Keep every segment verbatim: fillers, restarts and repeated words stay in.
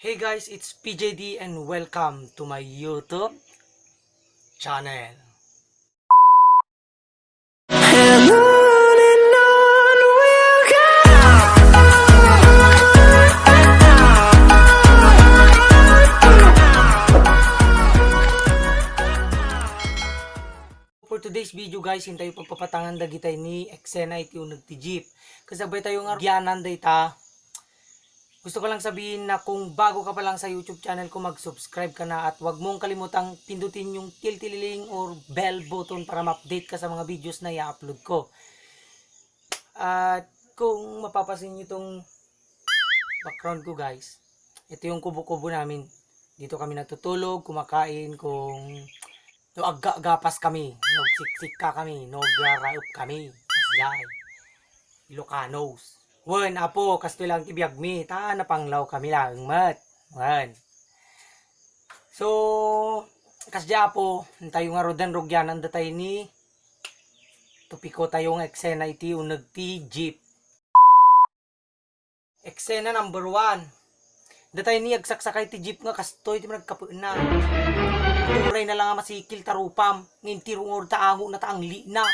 Hey guys, it's P J D and welcome to my YouTube channel. For today's video guys, intayo pagpapatangan dagitay ni eksena iti uneg ti jeep. Kasabay tayo nga rugianan dayta. Gusto ko lang sabihin na kung bago ka pa lang sa YouTube channel ko, mag-subscribe ka na at wag mong kalimutang pindutin yung tiltililing or bell button para ma-update ka sa mga videos na i-upload ko. At kung mapapansin niyo itong background ko guys, ito yung kubo-kubo namin. Dito kami nagtutulog, kumakain, kung no aggaagapas kami, no agsiksikka kami, no agraraep kami. Kasjay. Ilocanos. Wen, apo, kastoy lang ti biag mi, ta napanglaw kami laeng met. Wen. So, kasjay apo, intayo nga rudan rugianan datay ni topiko tayo nga eksena iti uneg ti jeep. Eksena number one. Datay ni agsaksakay ti jeep nga kastoy ti managkapuenna. Uray na lang nga masikil ta rupam, nga intiro nga ta angona ta anglina.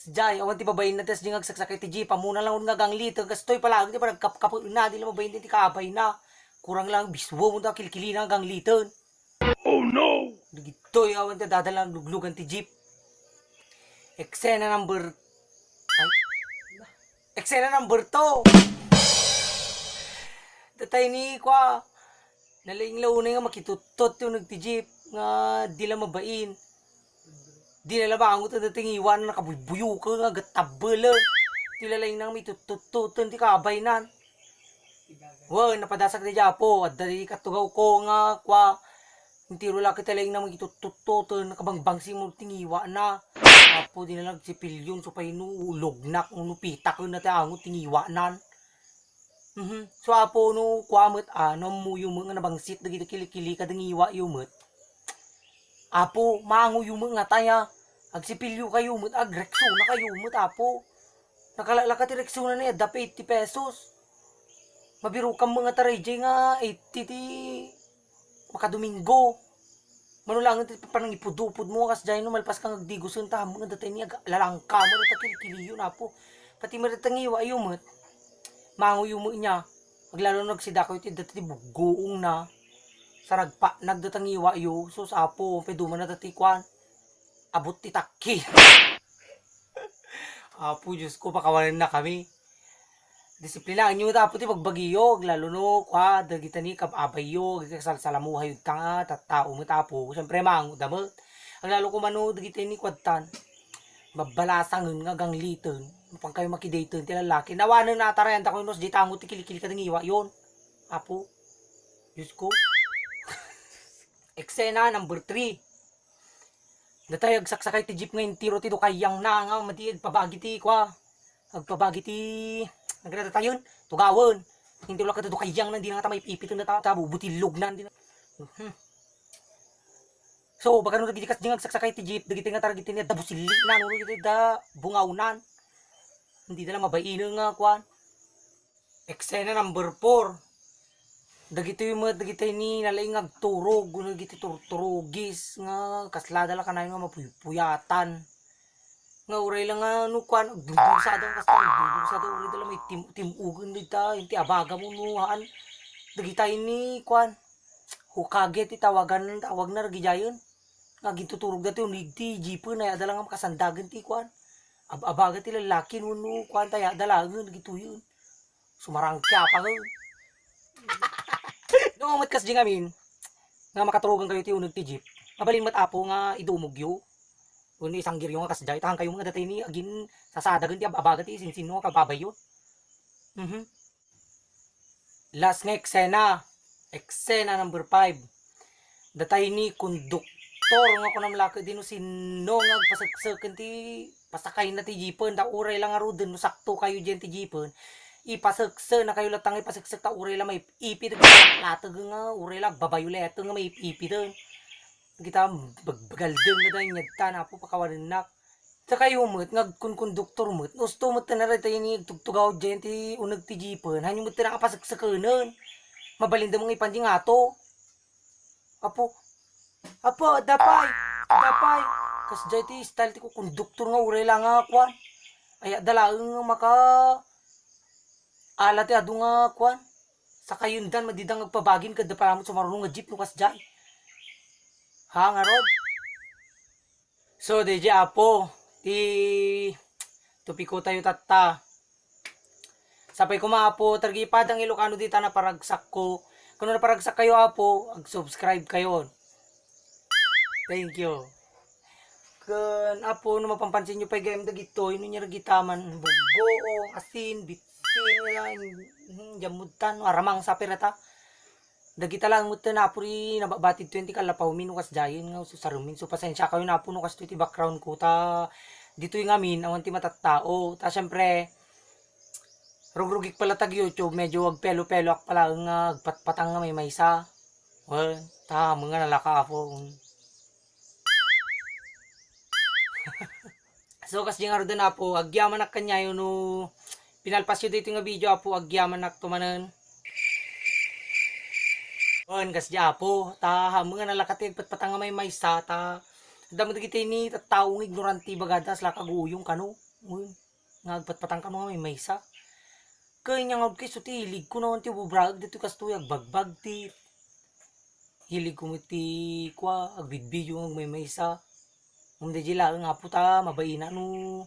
Jay, awan ti babainna ti kasjay nga agsaksakay ti jeep, ammona lang nga agangliten, kastoy palaeng ti panagkapkapuenna, di la mabain ti kaabayna. Kurang lang biswem ta kilkilina nga agangliten. Oh no! Dagitoy awan ti adda la nagluglugan ti jeep. Eksena number, ay. Eksena number two. Datay ni kua, nalaing la unay nga makituttot ti uneg ti jeep nga di la mabain. Di la labangot ti tingiwana, nakabuybuyuken nga agtabbelen. Ti lalaing nga makituttotten ti kaabaynan. Wen, napadas daydi apo, adda di katugawko nga kua, intiro la ket ti laing nga makituttotten, nakabangbangsi met ti tingiwana. Apo, di na nagsipilyon, supay no lugnak, no pitaken na ti angot ti tingiwanan. Mhm. So, apo, no kua met, ah, no ammoyo met nga nabangsit dagiti kilikili kada tingiwayo met. Apo, maangoyo met ngatay, ah. Agsipilyo kayo met, agreksona kayo met, apo. Nakalaka ti reksona na, adda pay eighty pesos. Mabirukan met ngata dayjay nga eighty ti makadomingo. Mano laeng ti panangipudupod mo, kasjay no, malpas ka nga agdigosen, ta ammok nga datay ni aglalangka mo, data kilikiliyon, apo. Pati met data ngiwayo met. Mangoyo met niya. Aglalo no agsida kayo ti data ti buggoong na. Saragpatnag data ngiwayo. Sus, apo, pay duman na dati kuan. Abot ti takki. Apo, Diyos ko, pakawanan na kami. Disiplinaanyo ta, apo, ti bagbagiyo, lalo no, kua, dagita ni kab-abayyo, dagita kasalsalamuhay, ta nga, tattao met, apo, siyempre, mangoda met. Aglalo ko mano, dagita ni kuadtan, babbalasangen nga agangliten, mapan kayo makidayten ti lalaki, nawanen natarayan ta koy no, di tango ti kilikili kada ngiwayon, apo, Diyos ko. Eksena number three. Datay agsaksakay ti jeep nga intiro ti dukayangna nga madi agpabagi ti kua. Agpabagi ti, nagradatayon, tugawen. Intiro la kada dukayangna, di na ngata maipipiten data, ta bubutillognan, di na. Mhm. So, bakano dagiti kasdi nga agsaksakay ti jeep, dagiti nga taragiti ni adda busilliknan, no, dagiti da bungawnan. Hindi da la mabainen nga kuan. Eksena number four. Dagitoy met, dagitoy ni nalaing nga agturog, wenno dagiti turturogis nga kasla da la kanayon nga mapuypuyatan. Nga uray la nga no kuan, agdungdungsada, kasta agdungdungsada, uray da la maitim-, tim-ugen dita, inti abaga mo no, haan. Dagitoy ni kuan, Hokage ti tawagan, tawagna dagidiayen. Nga agintuturog dati, uneg ti jeepen, ay adda la nga makasandagen ti kuan. Ab-, abaga ti lallaki, wenno kuan, ta ay adda laengen, dagitoyen. Sumarangke, apangen. No, met kasdi ngamin, nga makaturogan kayo ti uneg ti jeep. Mabalin met, apo, nga idumogyo. Wenno isanggiryo nga kasdiay. Ta haan kayo nga datay ni agin sasadagen ti ab-, abaga ti sinsinno nga kababayyo. Mhm. Last nga eksena. Eksena number five. Datay ni konduktor nga kunam la ket di no sinno nga agpasekseken ti pasakayna ti jeepen, ta uray la ngaruden no sakto kayo diyan ti jeepen, ipasekse na kayo latta nga ipaseksek ta uray la maip-ipi dagiti lateg nga uray la agbabayo leto nga maip-ipiten. Dagita bag-, bagaldeng nga dayta, napo, pakawanennak. Ta kayo met nga agkunkonduktor met, usto met ta na dayta ni agtugtugaw diyan ti uneg ti jeepen, hanyo met ta nakapaseksekenen. Mabalinda nga ipan di ngato. Apo. Apo, adda pay. Adda pay. Kasdiay ti style ti kukonduktor nga uray la nga kuan. Ay, adda laeng nga maka-, ala ti adu nga kuan. Sakayondan, madida nga agpabagin, ket adda pay la met sumaruno nga jeep no kasdiay. Ha, ngarud? So, daydiay, Apo, ti topiko tayo tatta. Sapay koma, Apo, targipada nga Ilocano dita naparagsakko. Kano naparagsak kayo, Apo, ag-subscribe kayo. Thank you. Ken, Apo, no mapampansin nyo pay gayam dagitoy, no nya dagita man, buggoong, asin, bitsin, nga, hmm, jammudtan, aramang sa pirata. Dagita laeng met ti napuri nababatid tayo ti kallapawmi no kasdiayen nga ususarenmin. So, pasensia kayo na po no kastoy ti background ko. Ta ditoy ngamin, awan ti matattao. Ta, syempre, rugrugik pala tag YouTube, medyo agpelo-peloak pala nga agpatpatang nga maymaysa. Well, ta, mga nalaka, Apo. So, kasdiay ngaruden, Apo, agyamanak kaniayo no pinalpasyo daytoy nga video, Apo, agyamanak to manen. Wen, kasdiay, Apo, ta, ammom nga nalaka ti agpatpatang nga maymaysa, ta, adda met dagiti ni tattao nga ignorante, ibagada, sla kaguyong kano. Wen, nga agpatpatang kano nga maymaysa. Ket nya nga, isu ti hiligko, no, ti bubraek ditoy kastoy, agbagbag ti hiligko met ti kua, agbidbideo nga agmaymaysa. Ngem daydiay laeng, Apo, ta mabaina no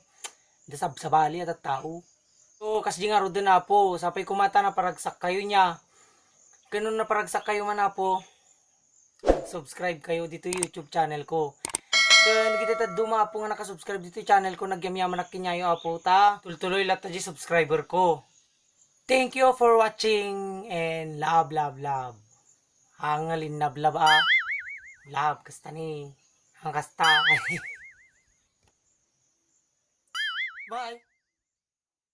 adda sabsabali a tattao. So, kasdiay ngaruden, Apo, sapay koma ta naparagsak kayo nya. Ken no naparagsak kayo man, Apo, subscribe kayo ditoy YouTube channel ko. Ken dagiti dadduma, Apo, nga nakasubscribe ditoy channel ko, nagyamyamanak kaniayo, Apo, ta tultuloy latta diay subscriber ko. Thank you for watching and love, love, love. Ang linnab love, ah. Love, kasta ni. Ang kasta. Bye.